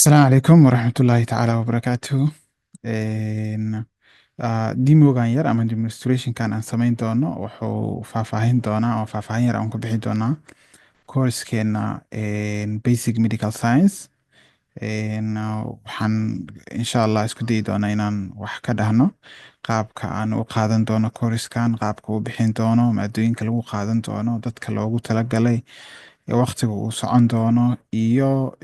Asalaamu calaykum waraxmatullaahi tacaala wabarakaatuhu. Demogan yar ama demonstrationkan aan samayn doono wuxuu faahfaahin doonaa oo faahfaahin yar aan ku bixi doonaa coursekeena Basic Medical Science. Waxaan insha Allah isku dayi doonaa inaan wax ka dhahno qaabka aan u qaadan doono coursekan, qaabka uu bixin doono, maadooyinka lagu qaadan doono, dadka loogu talagalay, waqtiga uu socon doono iyo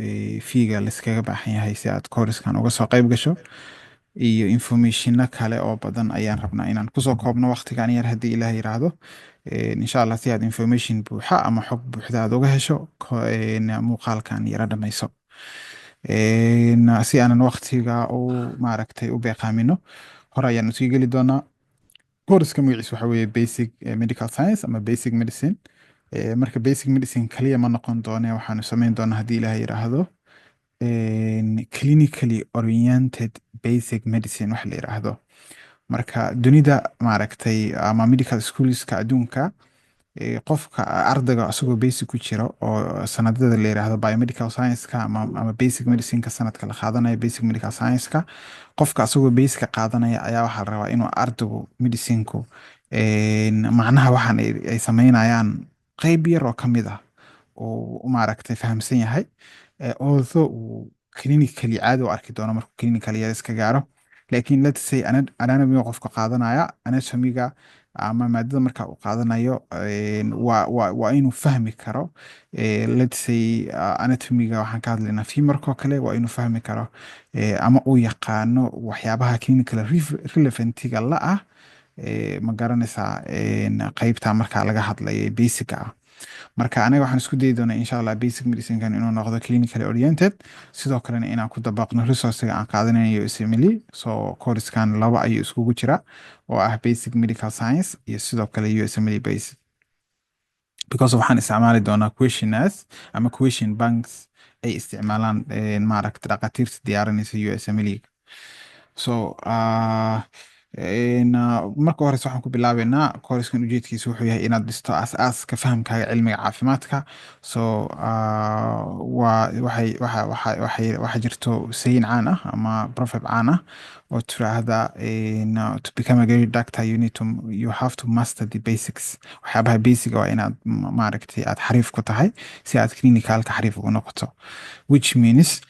feega laiskaga baahan yahay si aad coursekan uga soo qayb gasho, iyo informationo kale oo badan ayaan rabnaa inaan kusoo koobno waqtigan yar, haddii Ilaah yiraahdo. Insha Allah, si aad information buuxa ama xog buuxda aad uga hesho, muuqaalkan yara dhamayso. Si aanan waqtiga u maaragtay u beeqaamino, hore ayaan usii geli doonaa. Courseska magaciisa waxa weeye Basic Medical Science ama Basic Medicine. Marka Basic Medicine kaliya ma noqon doone, waxaanu samayn doonaa, haddii Ilaah yiraahdo, clinically oriented basic medicine wax la yiraahdo. Marka dunida maaragtay ama medical schoolska adduunka, qofka ardayga asagoo basic ku jiro oo sanadada la yiraahdo biomedical science-ka ama basic medicine-ka, sanadka la qaadanayo basic medical science-ka, qofka asagoo basic qaadanaya ayaa waxaa la rabaa inuu ardaygu medicine-ku macnaha waxaan ay sameynayaan qeyb yar oo kamid ah uu maaragtay fahamsan yahay, although uu clinically caadi u arki doono markuu clinical yar iska gaaro. Laakiin let's say anatomy qofka qaadanaya, anatomiga ama maadada marka uu qaadanayo, waa inuu fahmi karo, let's say anatomiga waxaan ka hadlaynaa femurka oo kale, waa inuu fahmi karo ama uu yaqaano waxyaabaha clinical relevant-iga la ah, ma garanaysaa, qeybta marka laga hadlayo basic ah. Marka anaga waxaan isku dayi doonaa, insha Allah, basic medicinekan inuu noqdo clinically oriented, sidoo kalena inaan ku dabaqno resourcega aan qaadanayo USMLE. So coursekan laba ayuu iskugu jira, oo ah Basic Medical Science iyo sidoo kale USMLE Basic, because waxaan isticmaali doonaa questionnaires ama question banks ay isticmaalaan maaragta dhaqaatiirta diyaarinaysa USMLE. So marka horeyse waxaan ku bilaabeynaa coursekan ujeedkiisa wuxuu yahay inaad dhisto aas-aaska fahamkaaga cilmiga caafimaadka. So waa waxay waxa waxa waxay waxaa jirto sayin caan ah ama proverb caan ah oo tiraahda, "To become a great doctor, you have to master the basics." Waxyaabaha basic waa inaad maaragtay aad xariif ku tahay si aad clinicalka xariif ugu noqoto, which means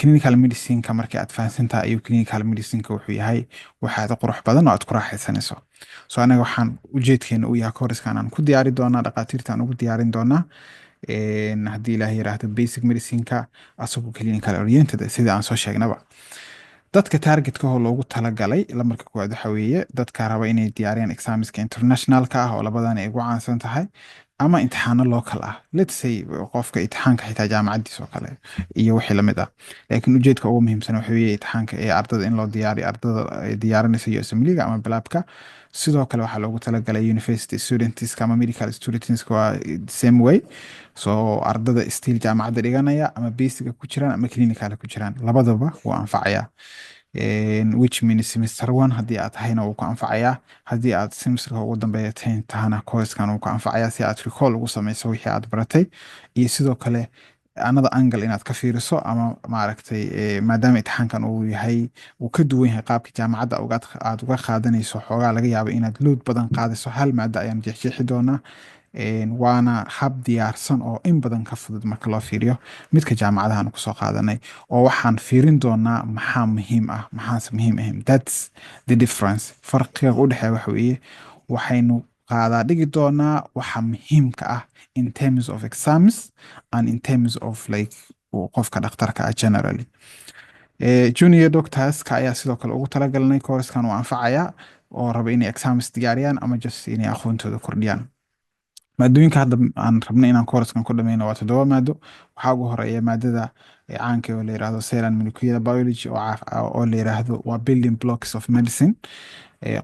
clinical medicineka markii aad fahansan tahay ayuu clinical medicineka wuxuu yahay waxaad qurux badan oo aad ku raaxaysanayso. So anaga waxaan ujeedkeena uu yahay coursekan aan ku diyaari doonaa dhaqaatiirta aan ugu diyaarin doonaa, haddii Ilaah yiraahdo, basic medicineka asagoo clinical oriented, sida aan soo sheegnaba. Dadka targetka oo loogu talagalay, lambarka koowaad waxa weeye dadka raba inay diyaariyaan examska internationalka ah oo labadan ay ugu caansan tahay, ama imtixaano local ah, let's say qofka imtixaanka xitaa jaamacadiisa oo kale iyo wixii lamid ah. Laakiin ujeedka ugu muhiimsan waxa weeye imtixaanka ee ardada in loo diyaariyo, ardada ay diyaarinaysa USMLE-ga ama PLAB-ka. Sidoo kale waxaa loogu talagalay university studentska ama medical studentska, waa same way. So ardada still jaamacadda dhiganaya ama basica ku jiraan ama clinical ku jiraan, labadaba wuu anfacaya, which means semester one haddii aad tahayna wuu ku anfacayaa, haddii aad semesterka ugu dambeeya tahana coursekan wuu ku anfacayaa, si aad recall ugu sameyso wixii aad baratay, iyo sidoo kale another angle inaad ka fiiriso ama maaragtay, maadaama imtixaankan uu yahay uu ka duwan yahay qaabka jaamacadda aad uga qaadanayso, xoogaa laga yaabo inaad load badan qaadayso. Hal maado ayaan jeexjeexi doonaa, waana hab diyaarsan oo in badan ka fudud marka loo fiiriyo midka jaamacadahan kusoo qaadanay, oo waxaan fiirin doonaa maxaa muhiim ah, maxaase muhiim ahayn. That's the difference. Farqiga u dhexeeya waxa weeye waxaynu qaadaa dhigi doonaa waxa muhiimka ah in terms of exams and in terms of like qofka dhakhtarka ah generally. Junior doctorska ayaa sidoo kale ugu talagalnay coursekan uu anfacaya, oo raba inay exams diyaariyaan ama just inay aqoontooda kordhiyaan. Maadooyinka hadda aan rabnay inaan coursekan ku dhameyno waa toddoba maado. Waxaa ugu horeeya maadada caanka oo la yiraahdo Cell and Molecular Biology, oo la yiraahdo waa building blocks of medicine.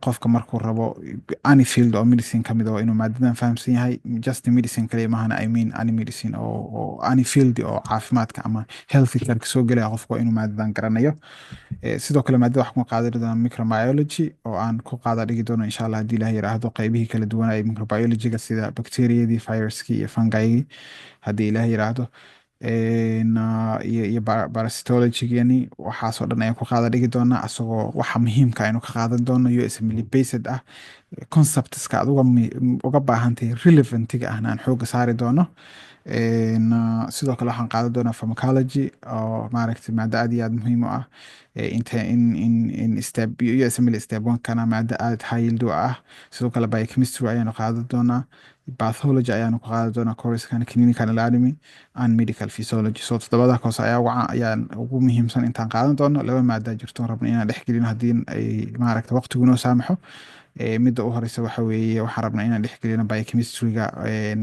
Qofka markuu rabo any field oo medicine kamid ah waa inuu maadadan fahamsan yahay. Just medicine kaliya mahana, I mean any medicine oo any field oo caafimaadka ama health care soo gelaya, qofka waa inuu maadadan garanayo. Sidoo kale maadada waxaan ku qaadan doonaa microbiology, oo aan ku qaada dhigi doono, insha Allah, haddii Ilaah yiraahdo, qaybihii kala duwan ee microbiologyga, sida bacteriadii, viruskii iyo fungigii, haddii Ilaah yiraahdo. Iyo parasitologygani, waxaasoo dhan ayaan ku qaada dhigi doonaa, asagoo waxa muhiimka aynu ka qaadan doono USMLE based ah, conceptska aad uga baahantahay, relevant-iga ahna aan xooga saari doono. Sidoo kale waxaan qaadan doonaa pharmacology oo maaragtay maado aad iyo aad muhiim u ah inta in step USMLE step one kana maado aad high yield u ah. Sidoo kale biochemistry ayaanu qaadan doonaa, pathology ayaanu ku qaadan doonaa course-kan, clinical anatomy and medical physiology. So toddobada course ayaa ayaan ugu muhiimsan intaan qaadan doono. Laba maada jirto rabno inaan dhex gelino haddii ay maaragta waqtigu noo saamaxo. Midda u horeysa waxa weeye, waxaan rabnaa inaan dhex gelino biochemistryga,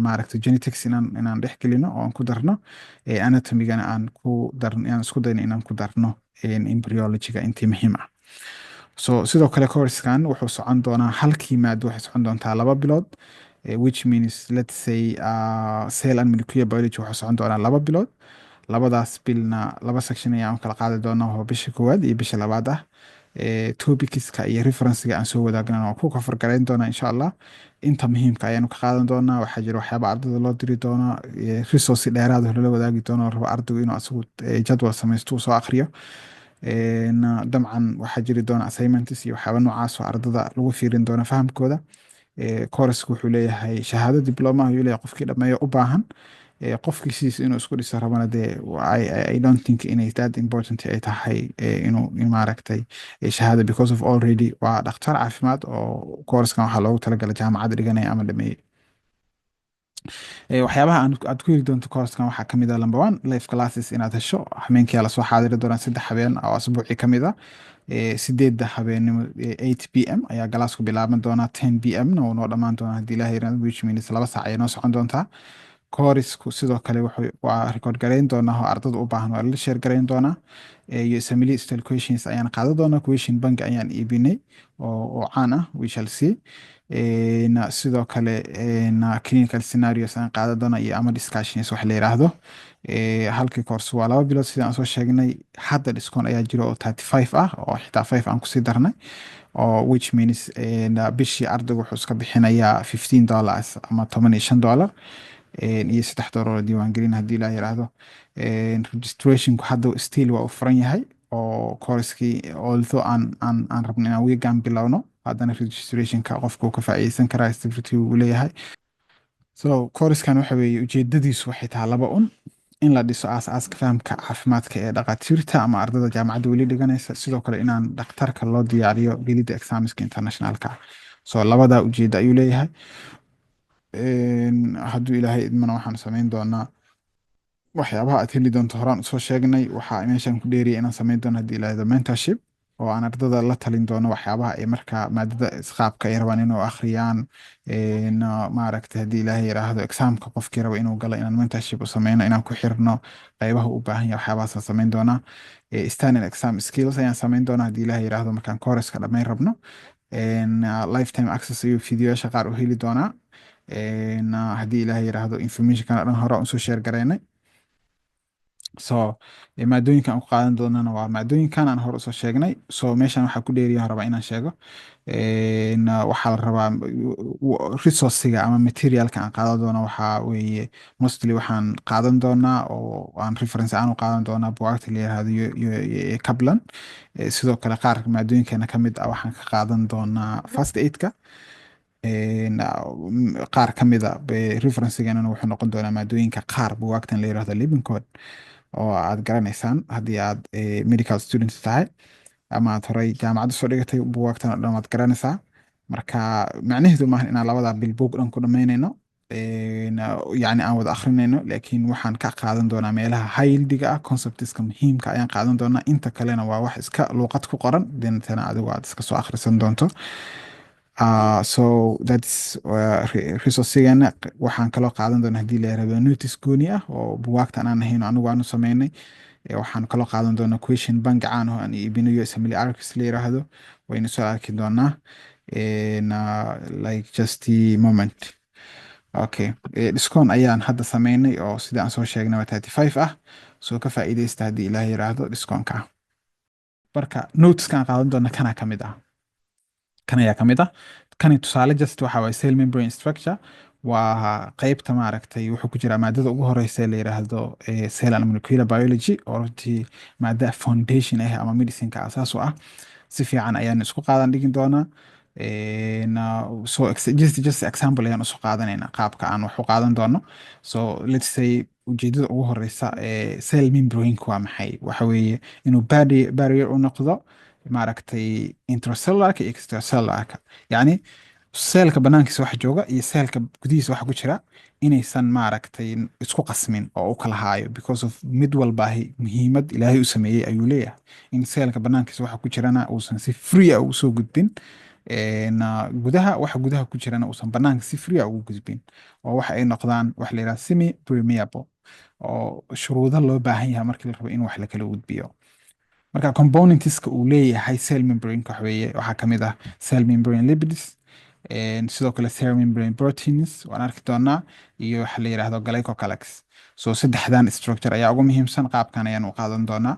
maaragta genetics inaan dhex gelino oo aan ku darno, anatomygana aan ku darno, inaan isku dayno inaan ku darno embryologyga intii muhiim ah. So sidoo kale course-kan wuxuu socon doonaa, halkii maado waxay socon doontaa 2 bilood, which means, let's say, cell and molecular biology wuxuu socon doonaa 2 bilood. Labadaas bilna laba section ayaan kala qaadi doonaa oo bisha koowaad iyo bisha labaad ah. Topicska iyo referencega aan soo wadaagnana waan ku cover garayn doonaa, insha Allah. Inta muhiimka ayaanu ka qaadan doonaa. Waxaa jira waxyaaba ardayda loo diri doono, resource dheeraad ah lala wadaagi doono oo rabo ardaygu inuu asagu jadwal samaysto, uu soo akhriyo. Dabcan waxaa jiri doona assignments iyo waxyaaba noocaas oo ardada lagu fiirin doono fahamkooda. Course-ku wuxuu leeyahay shahaado diploma ayuu leeyahay qofkii dhameeyo u baahan. Qofkii sidiisa inuu isku dhiso rabana dee I don't think inay that important ay tahay inuu in maaragtay shahaado, because of already waa dhakhtar caafimaad oo course-kan waxaa loogu talagalay jaamacad dhiganaya ama dhameeyey. Waxyaabaha aad ku heli doonto course-kan waxaa kamid ah, number one, live classes inaad hesho. Habeenkii lasoo xaadiri doonaa 3 habeen oo asbuucii kamid ah. 8-da habeenimo, 8 p.m. ayaa class-ku bilaaban doonaa, 10 p.m. na wuu noo dhammaan doonaa haddii Ilaah yiraahdo, which means 2 saac ayay noo socon doontaa. Course-ku sidoo kale wuxuu waa record garayn doonaa oo ardada u baahan waa lala share garayn doonaa. USMLE style questions ayaan qaadan doonaa. Question bank ayaan iibinay oo caan ah, we shall see. Sidoo kale clinical scenarios ayaan qaadan doonaa iyo ama discussions wax la yiraahdo. Halkii course waa 2 bilood sidaan aan soo sheegnay. Hadda discount ayaa jiro oo 35 ah, oo xitaa 5 aan kusii darnay, oo which means bishii ardaygu wuxuu iska bixinayaa $15 ama $15 iyo $3 oo diiwaangelin haddii la yiraahdo. Registrationku hadda still waa u furan yahay oo course-kii, although aan rabno inaan weegan bilowno, haddana registrationka qofka uu ka faa'iideysan karaa, activity uu leeyahay. So course-kan waxa weeye ujeedadiisu waxay tahay laba un: in la dhiso aas-aaska fahamka caafimaadka ee dhakhaatiirta ama ardada jaamacadda weli dhiganaysa, sidoo kale inaan dhakhtarka loo diyaariyo gelidda examska internationalka. So labadaa ujeeda ayuu leeyahay. Hadduu Ilaahay idmana waxaan samayn doonaa waxyaabaha aad heli doonto horaan usoo sheegnay. Waxaa meeshan ku dheeriyay inaan samayn doono, haddii Ilaahdo, mentorship oo aan ardada la talin doono waxyaabaha ay markaa maadada isqaabka ay rabaan inuu akhriyaan. Maaragtay, haddii Ilaahay yiraahdo, examka qofkii raba inuu galo inaan mentorship u sameyno, inaan ku xirno qaybaha u baahan yahay, waxyaabahaasaan samayn doonaa. Standing exam skills ayaan samayn doonaa, haddii Ilaahay yiraahdo, markaan course-ka dhammayn rabno. Lifetime access ayuu fiidiyoyaasha qaar u heli doonaa, haddii Ilaahay yiraahdo. Informationkan dhan hore aan usoo share garaynay. So maadooyinkan aan ku qaadan doonana waa maadooyinkan aan hore usoo sheegnay. So meeshan waxaa ku dheeriya rabaa inaan sheego, waxaa la rabaa resourcega ama materialka aan qaadan doono waxaa weeye, mostly waxaan qaadan doonaa oo aan reference aan u qaadan doonaa buugaagta la yiraahdo Kaplan. Sidoo kale qaar maadooyinkeena ka mid ah waxaan ka qaadan doonaa First Aidka. Qaar ka mid a referencegeenana wuxuu noqon doonaa maadooyinka qaar buugaagtan la yiraahdo Lippincott oo aad garanaysaan haddii aad medical student tahay ama aad horey jaamacadda soo dhigatay. Buugaagtan oo dhan waad garanaysaa. Marka macnaheedu maaha inaan labadaa bil buug dhan ku dhamaynayno, yacni aan wada akrinayno, laakiin waxaan ka qaadan doonaa meelaha high yieldiga ah, conceptska muhiimka ayaan qaadan doonaa. Inta kalena waa wax iska luuqad ku qoran, deetana adigu aad iska soo akhrisan doonto. So that's resourcegeena. Waxaan kaloo qaadan doonaa, haddii la yiraahdo, notes gooni ah oo buugaagtan aan ahayn oo anigu aanu sameynay. Waxaan kaloo qaadan doonaa question bank caan oo aan iibinayo, USMLE Rx la yiraahdo. Waynu soo arki doonaa in like just a moment. Okay, discount ayaan hadda sameynay oo sida aan soo sheegnay waa 35 ah. Soo ka faa'iidaysta, haddii Ilaah yiraahdo, discount-ka. Marka noteska aan qaadan doona kana kamid ah, kan ayaa kamid ah. Kani tusaale just waxa waaye cell membrane structure. Waa qeybta, maaragtay, wuxuu ku jiraa maadada ugu horeysa ee la yiraahdo cell and molecular biology, oo runtii maada foundation ah ama medicineka asaas u ah. Si fiican ayaan isku qaadan dhigin doonaa. So just example ayaan usoo qaadanayna qaabka aan wax u qaadan doono. So let's say ujeedada ugu horeysa ee cell membrane waa maxay? Waxa weeye inuu barrier u noqdo, maaragtay, intracellularka iyo extracellularka, yacni cellka banaankiisa waxa jooga iyo cellka gudihiisa waxa ku jira inaysan, maaragtay, isku qasmin oo u kala haayo, because of mid walbaahi muhiimad Ilaahay u sameeyey ayuu leeyahay, in cellka banaankiisa waxa ku jirana uusan si free ah ugu soo gudbin, gudaha waxa gudaha ku jirana uusan banaanka si free ah ugu gudbin, oo waxa ay noqdaan wax la yidhaha semi permeable, oo shuruudo loo baahan yahay markii la rabo in wax la kala gudbiyo. Marka componentska uu leeyahay cell membrane waxa weeye, waxaa kamid ah cell membrane lipids, sidoo kale cell membrane proteins waan arki doonaa, iyo waxa la yidhaahdo glycocalyx. So saddexdan structure ayaa ugu muhiimsan. Qaabkan ayaan u qaadan doonaa.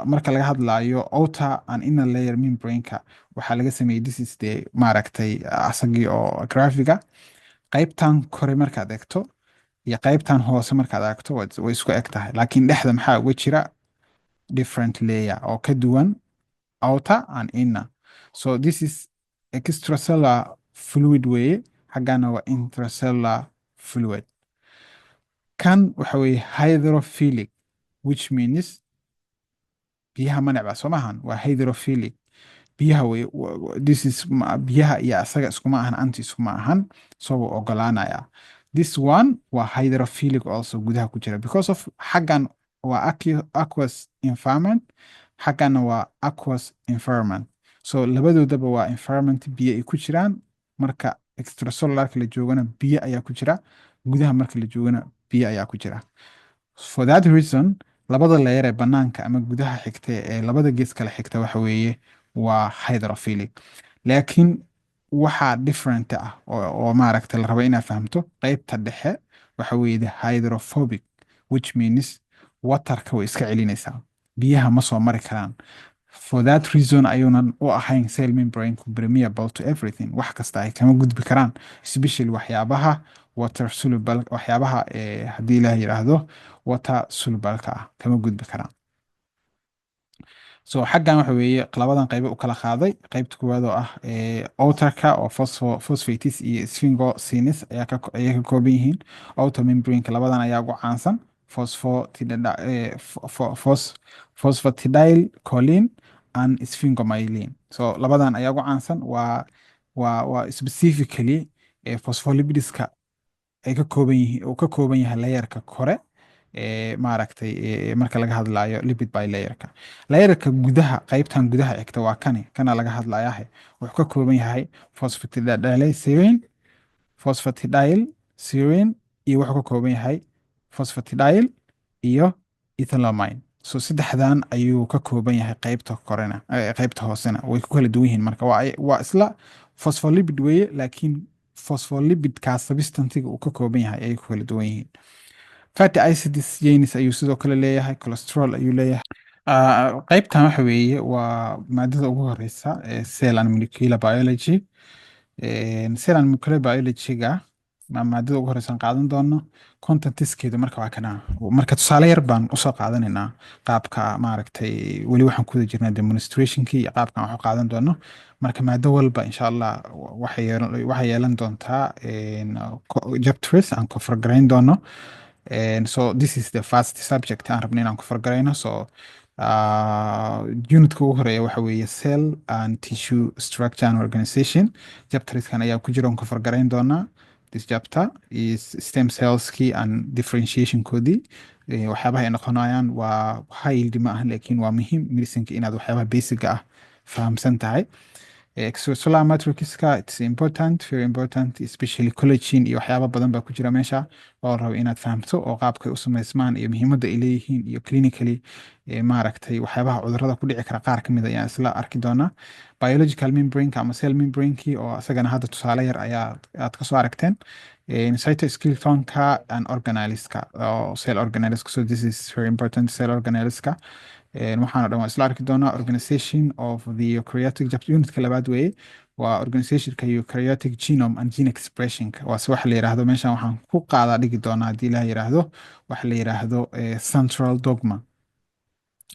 Marka laga hadlayo outer and inner layer membrane-ka, waxaa laga sameeyey, this is the, maaragtay, asagii oo graphiga. Qaybtan kore markaad eegto iyo qaybtan hoose markaad eegto way isku eg tahay, laakiin dhexda maxaa uga jira? Different layer oo ka duwan outer and inner. So this is extracellular fluid weeye, xaggana waa intracellular fluid. Kan waxa weeye hydrophilic, which means biyaha ma necba, soo maahan? Waa hydrophilic, biyaha wey. This is biyaha iyo asaga iskuma ahan, anti iskuma ahan, so wuu ogolaanaya. This one waa hydrophilic also, gudaha ku jira, because of xaggan waa aqueous environment, xaggana waa aqueous environment. So labadoodaba waa environment biyo ay ku jiraan. Marka extracellularka la joogana biyo ayaa ku jira, gudaha marka la joogana biyo ayaa ku jira. For that reason, labada layer ee banaanka ama gudaha xigta ee labada gees kale xigta waxa weeye waa hydrophilic. Laakiin waxaa different ah oo, maaragta, la rabo inaad fahamto, qeybta dhexe waxa weeye the hydrophobic, which means waterka way iska celinaysaa, biyaha ma soo mari karaan. For that reason ayuunan u ahayn cell membrane permeable to everything, wax kasta ay kama gudbi karaan, especially waxyaabaha water soluble, waxyaabaha haddii Ilaah yiraahdo water soluble-ka ah kama gudbi karaan. So xaggan waxa weeye labadan qaybo u kala qaaday. Qaybta koowaad oo ah outerka oo phosphates iyo sphingosines ayaa ka ayay ka kooban yihiin. Outer membrane-ka labadan ayaa ugu caansan, phosphatidyl choline and sphingomyelin. So labadan ayaa ugu caansan, waa specifically phospholipidska ay ka kooban yihiin, uu ka kooban yahay layerka kore ee, maaragtay, marka laga hadlayo lipid bilayerka. Layerka gudaha, qaybtan gudaha xigta waa kani, kana laga hadlayahe, wuxuu ka kooban yahay phosphatidyl serine iyo wuxuu ka kooban yahay phosphatidyl iyo ethanolamine. So saddexdan ayuu ka kooban yahay qaybta korena, qaybta hoosena way ku kala duwan yihiin. Marka waa isla phospholipid weeye, laakiin phospholipidkaas substantiga uu ka kooban yahay ayay ku kala duwan yihiin. Fatty acids chains ayuu sidoo kale leeyahay, cholesterol ayuu leeyahay. Qaybtan waxa weeye waa maadada ugu horeysa ee cell and molecular biology. Cell and molecular biology-ga maadada ugu horeysa aan qaadan doono. Contentskeedu marka waa kana. Marka tusaale yar baan usoo qaadanaynaa qaabka, maaragtay, weli waxaan ku wada jirnaa demonstrationkii iyo qaabkan wax u qaadan doono. Marka maado walba, insha Allah, waxay yeelan doontaa chapters aan cover garayn doono. So this is the first subject aan rabno inaan cover garayno. So unitka ugu horeeya waxa weeye cell and tissue structure and organization. Chapterskan ayaa ku jira oon cover garayn doonaa. This chapter is stem cellskii and differentiationkoodii. Waxyaabaha ay noqonayaan waa highly ma ahan, laakiin waa muhiim medicineka inaad waxyaabaha basic ah fahamsan tahay. Extracellular matrixka, it's important, very important, especially collagen iyo waxyaaba badan baa ku jira meesha oo la rabo inaad fahamto, oo qaabkay u samaysmaan iyo muhiimadda ay leeyihiin iyo clinically, maaragtay, waxyaabaha cudurrada ku dhici kara qaar ka mid ayaan isla arki doonaa. Biological membrane ama cell membrane-kii oo isagana hadda tusaale yar ayaa aad kasoo aragteen. Cytoskeletonka and organelleska oo cell organelleska. So this is very important, cell organelleska. Waxaana dhan waan isla arki doonaa. Organization of the eukaryotic chapter, unitka labaad weeye, Waa organizationka eukaryotic genome and gene expressionka. Waa si waxa la yiraahdo. Meeshan waxaan ku qaadaa dhigi doonaa, haddii Ilaah yiraahdo, waxa la yiraahdo central dogma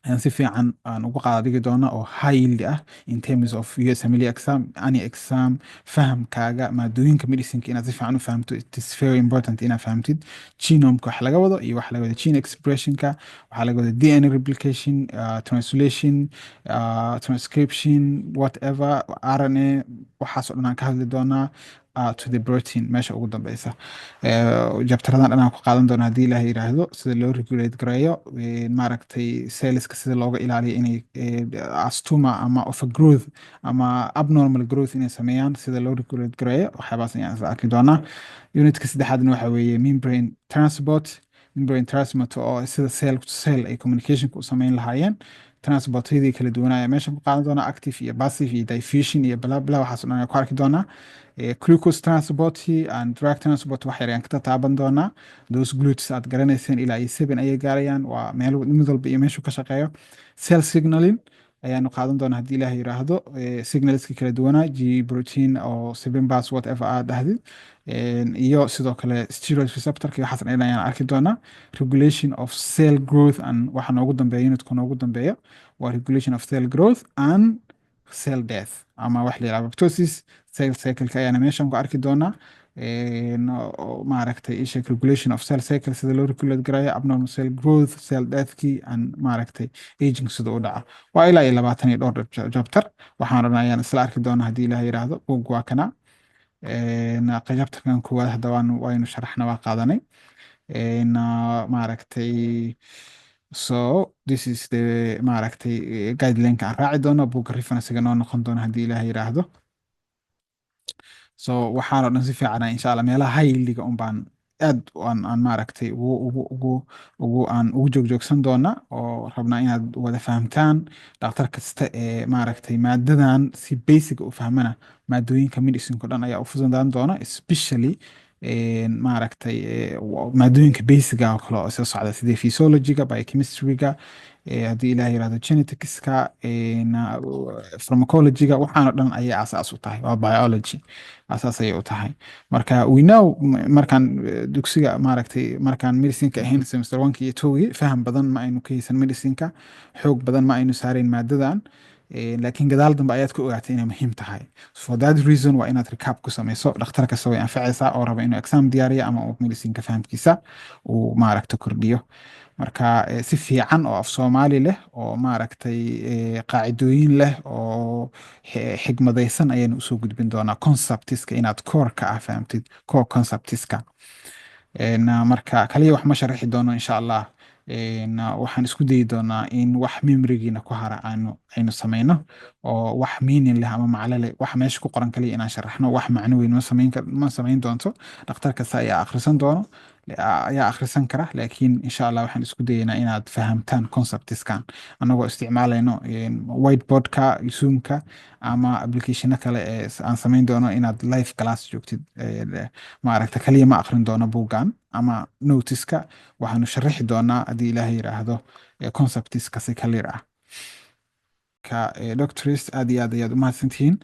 ayaan si fiican aan ugu qaada dhigi doona, oo highly ah in terms of USMLE exam, any exam. Fahamkaaga maadooyinka medicineka inaad si fiican u fahamto, it is very important inaad fahamtid genomeka wax laga wado iyo wax laga wado gene expressionka, waxaa laga wado DNA replication, translation, transcription, whatever, RNA, waxaas oo dhan aan ka hadli doonaa, to the protein meesha ugu dambeysa. Chapteradan dhan aan ku qaadan doona, haddii Ilaah yiraahdo, sida loo regulate gareeyo, maaragtay, cellska sida looga ilaaliyo inay astuma ama overgrowth ama abnormal growth inay sameeyaan, sida loo regulate gareeyo, waxyaabahaas ayaan isla arki doonaa. Unitka saddexaadna waxa weeye membrane transport. Membrane transport oo sida cell to cell ay communicationka u sameyn lahaayeen, transportyadii kala duwanaya meesha ku qaadan doonaa, active iyo passive iyo diffusion iyo bla bla, waxaas oo dhan ayaan ku arki doonaa. Glucose transport and drug transport wax yar ayaan ka taaban doonaa. Those GLUTs aad garanayseen ilaa iyo seven ayay gaarayaan, waa meel mid walba iyo meeshuu ka shaqeeyo. Cell signaling ayaanu qaadan doonaa, haddii Ilaah yiraahdo, signalska kala duwanaa, G protein oo seven pass, whatever aad dhahdid, iyo sidoo kale steroid receptorka iyo waxaas dhan ayaan arki doonaa. Regulation of cell growth and waxa noogu dambeeya, unitka noogu dambeeya waa regulation of cell growth and cell death ama wax la yiraahdo apoptosis. Cell cycle-ka ayaana meeshan ku arki doonaa. Oo maaragtay isha regulation of cell cycle, sida loo regulate garayo abnormal cell growth, cell deathkii and maaragtay aging sida u dhaca. Waa ilaa iyo 22 chapter. Waxaan dhan ayaan isla arki doonaa, haddii Ilaah yiraahdo. Buug waa kana. Chapterkan koowaad hadda waynu sharaxna, waa qaadanay. Maaragtay, so this is the maaragtay guideline-ka aan raaci doono, buugga reference-ga noo noqon doono, haddii Ilaah yiraahdo. So waxaan oo dhan si fiican insha Allah meelaha hayliga un baan aad aan maaragtay ugu ugu ugu ugu aan ugu joogjoogsan doona, oo rabnaa inaad wada fahamtaan. Dhakhtar kasta ee maaragtay maadadan si basic u fahmana, maadooyinka medicine o dhan ayaa u fududaan doona, especially maaragtay maadooyinka basiga oo kale oo soo socda, sida physiologyga, biochemistryga, haddii Ilaah yirahdo, geneticska, pharmacologyga, waxaan oo dhan ayay asaas u tahay. Waa biology, asaas ayay u tahay. Marka we know markaan dugsiga maaragtay, markaan medicineka ahayn, semester one iyo two, faham badan ma aynu ka haysan medicineka, xoog badan ma aynu saarayn maadadan. Laakiin gadaal dambe ayaad ku ogaatay inay muhiim tahay. For that reason waa inaad recap ku sameyso. Dhakhtar kasta way anfacaysaa oo raba inuu exam diyaariyo ama uu medicineka fahamkiisa uu maaragta kordhiyo. Marka si fiican oo af Soomaali leh oo maaragtay qaacidooyin leh oo xigmadaysan ayaanu usoo gudbin doonaa conceptiska, inaad core-ka ah fahamtid, core conceptiska. Marka kaliya wax ma sharaxi doono, insha Allah. Waxaan isku dayi doonaa in wax memorygiina ku hara aynu sameyno, oo wax meaning leh ama macno leh. Wax meesha ku qoran kaliya inaan sharaxno wax macno weyn ma samayn doonto. Dhakhtar kasta ayaa akhrisan doono, ayaa akhrisan kara. Laakiin insha Allah waxaan isku dayeynaa inaad fahamtaan conceptiskan, anagoo isticmaalayno whiteboardka, Zoomka ama applicationo kale ee aan samayn doono, inaad live class joogtid. Maaragta, kaliya ma akhrin doono buuggan ama notiska, waxaanu sharaxi doonaa, haddii Ilaahay yiraahdo, conceptiska si clear ah. Ka doctors, aad iyo aad ayaad u mahadsantihiin.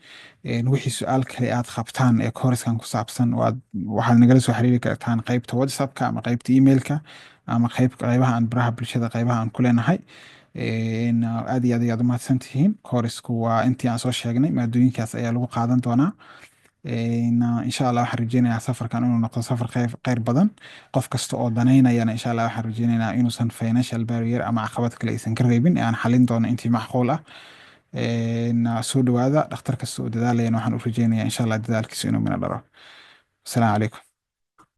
Wixii su-aal kale aad qabtaan ee coursekan ku saabsan, waxaad nagala soo xiriiri kartaan qeybta WhatsAppka ama qeybta emailka ama qeybaha aan baraha bulshada, qeybaha aan ku leenahay. Aad iyo aad ayaad u mahadsantihiin. Courseku waa intii aan soo sheegnay, maadooyinkaas ayaa lagu qaadan doonaa. Insha Allah waxaan rajeynayaa safarkan inuu noqdo safar kheyr badan. Qof kasta oo danaynayana, insha Allah waxaan rajeynaynaa inuusan financial barrier ama caqabad kale aysan ka reebin ee aan xalin doono intii macquul ah. Soo dhawaada. Dhakhtar kasta oo dadaalayana waxaan u rajeynayaa, insha Allah, dadaalkiisa inuu mina dhalo. Asalaamu calaykum.